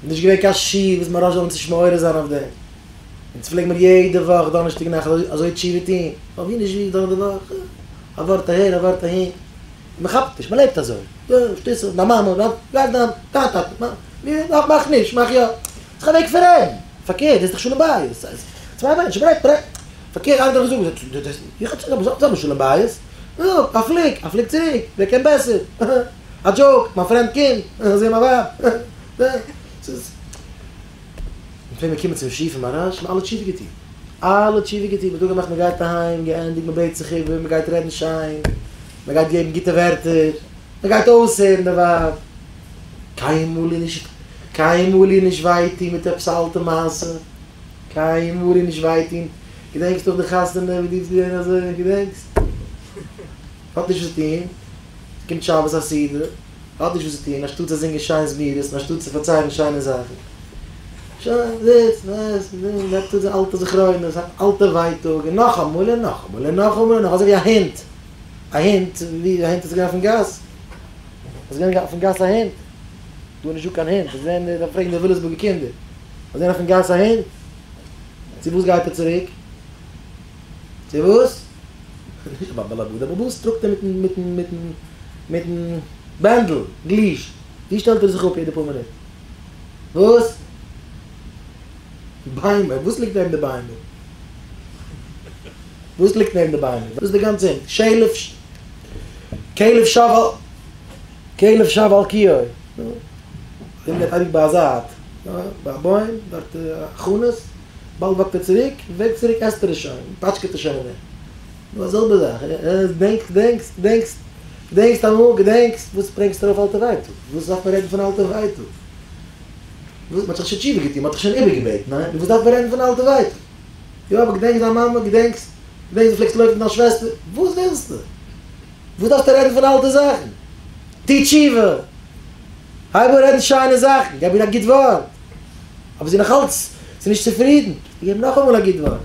נישט געווען קיין שיעור וואס מוהרא"ש זאל אונז נישט מעורר זיין אויף דעם. אונז פלעג מיר יעדע וואך דאנערשטאג נאכט אזוי תשובה טון, ווייל ווי נישט ווי דורך די וואך, א ווארט אהער א ווארט אהין, מען כאפט נישט, מען לעבט אזוי, יא, שטותים, דיין מאמע, דיין דיין טאטע, מאך נישט, מאך יא, ס'איז א וועג פון רעדן, פארקערט, דאס איז דאך שלום בית, צוויי מענטשן, מ'רעדט, מ'רעדט, פארקערט איינער האט געזאגט, איך האב צו האבן שלום בית, נו, א פליק, א פליק צוריק, ווער קען בעסער, א joke, מיין friend קומט, איך זע מיין ווייב, ס'איז. און פלעגן מיר קומען צום שיעור פון מוהרא"ש, מ'האט אלע תשובה געטון, אלע תשובה געטון, מ'האט אפגעמאכט מ'גייט אהיים, געענדיגט, מ'בעט זיך איבער, מ'גייט רעדן שיין, מ'גייט געבן גוטע ווערטער, מ'גייט אויסהערן די ווייב, קיינמאל איר נישט, קיינמאל איר נישט וויי טון מיט עפעס א אלטע מעשה, קיינמאל איר נישט וויי טון, געדענקסט נאך די חתונה ווי דו ביסט געווען אזוי, געדענקסט? האט נישט וואס צו טון, ס'קומט שבת א סעודה. האט נישט וואס צו טון, אנשטאט צו זינגען שיין זמירות און אנשטאט צו פארציילן שיינע זאכן, שוין, זיצט, עסט, נעמט אן די אלטע זכרונות, אלטע ווייטאג, און נאכאמאל און נאכאמאל און נאכאמאל און נאכאמאל, אזוי ווי א הונט, א הונט, ווי א הונט איז געווען אויפן גאס, איז געווען אויפן גאס א הונט, דא איז נישטא קיין הונט, איז געווען, דארף פרעגן די וויליאמסבורגער קינדער, איז געווען אויפן גאס א הונט, צו וואס גייט ער צוריק? צו וואס? נישט ביי באלעבאס, דער באלעבאס טראגט אים מיטן מיטן מיטן מיטן בענדל, leash, ווי שטעלט ער זיך אפ יעדע פאר מינוט? וואס? ביימער, וואס ליגט נעבן די ביימער? וואס ליגט נעבן די ביימער? דאס איז די גאנצע הונט, שלף, כלב שב על, כלב שב על קיאו, נו, די הונט גייט אייביג ביי א זייט, ביי א בוים, דארט הכנות. באלד walk ט ער צוריק, וועג צוריק עסט ער עס שוין, פאטשקעט ער שוין אין דעם. נו א זעלבע זאך, געדענקסט, געדענקסט, געדענקסט, געדענקסט אמאל, געדענקסט, וואס ברענגסטו ארויף אלטע ווייטאג? וואס דארף מען רעדן פון אלטע ווייטאג? וואס, מען האט דאך שוין תשובה געטון, מען האט דאך שוין איבערגעבעטן, ניין? נו וואס דארף מען רעדן פון אלטע ווייטאג? יא אבער געדענקסט דיין מאמע, געדענקסט, געדענקסט דו פלעגסט לויפן דיין שוועסטער, וואס ווילסטו? וואס דארפסטו רעדן פון אלטע זאכן? טו תשובה! הייב אן רעדן שיינע זאכן, געב איר א גוט ווארט. אבער זי נאכאלץ זי נישט צופרידן, געב נאכאמאל א גוט ווארט.